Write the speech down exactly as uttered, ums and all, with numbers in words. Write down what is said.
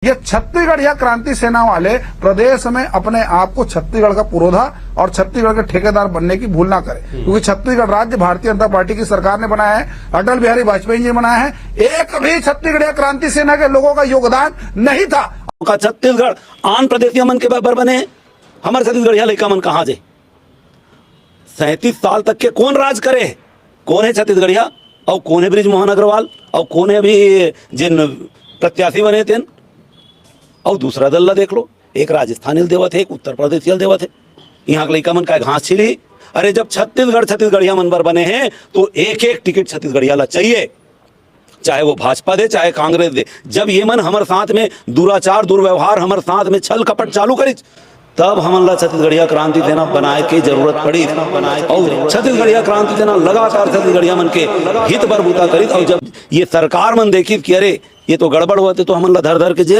ये छत्तीसगढ़िया क्रांति सेना वाले प्रदेश में अपने आप को छत्तीसगढ़ का पुरोधा और छत्तीसगढ़ के ठेकेदार बनने की भूल ना करें, क्योंकि छत्तीसगढ़ राज्य भारतीय जनता पार्टी की सरकार ने बनाया है, अटल बिहारी वाजपेयी जी ने बनाया है। एक भी छत्तीसगढ़िया क्रांति सेना के लोगों का योगदान नहीं था। का छत्तीसगढ़ आन प्रदेशिया मन के बराबर बने, हमर छत्तीसगढ़िया लइका मन कहाँ जे? सैंतीस साल तक के कौन राज करे हे? कौन है छत्तीसगढ़िया? और कौन है बृजमोहन अग्रवाल? और कौन है अभी जिन प्रत्याशी बने तेन? और दूसरा दल ला देख लो, एक राजस्थानी ल देवत है, एक उत्तर प्रदेशी ल देवत है। यहाँ के लइका मन का घास छीली। अरे, जब छत्तीसगढ़ छत्तीसगढ़िया मन बर बने हैं, तो एक एक टिकट छत्तीसगढ़िया ला चाहिए, चाहे वो भाजपा दे, चाहे कांग्रेस दे। जब ये मन हमर साथ में दुराचार, दुर्व्यवहार, हमर साथ में छल कपट चालू करिस, तब हमन ला छत्तीसगढ़िया क्रांति सेना बनाए के जरूरत पड़ी। और छत्तीसगढ़िया क्रांति सेना लगातार छत्तीसगढ़िया मन के हित बर बूता करिस। और जब ये सरकार मन देखिस कि अरे, ये तो गड़बड़ होवत हे, तो हमन ला धर धर के जेल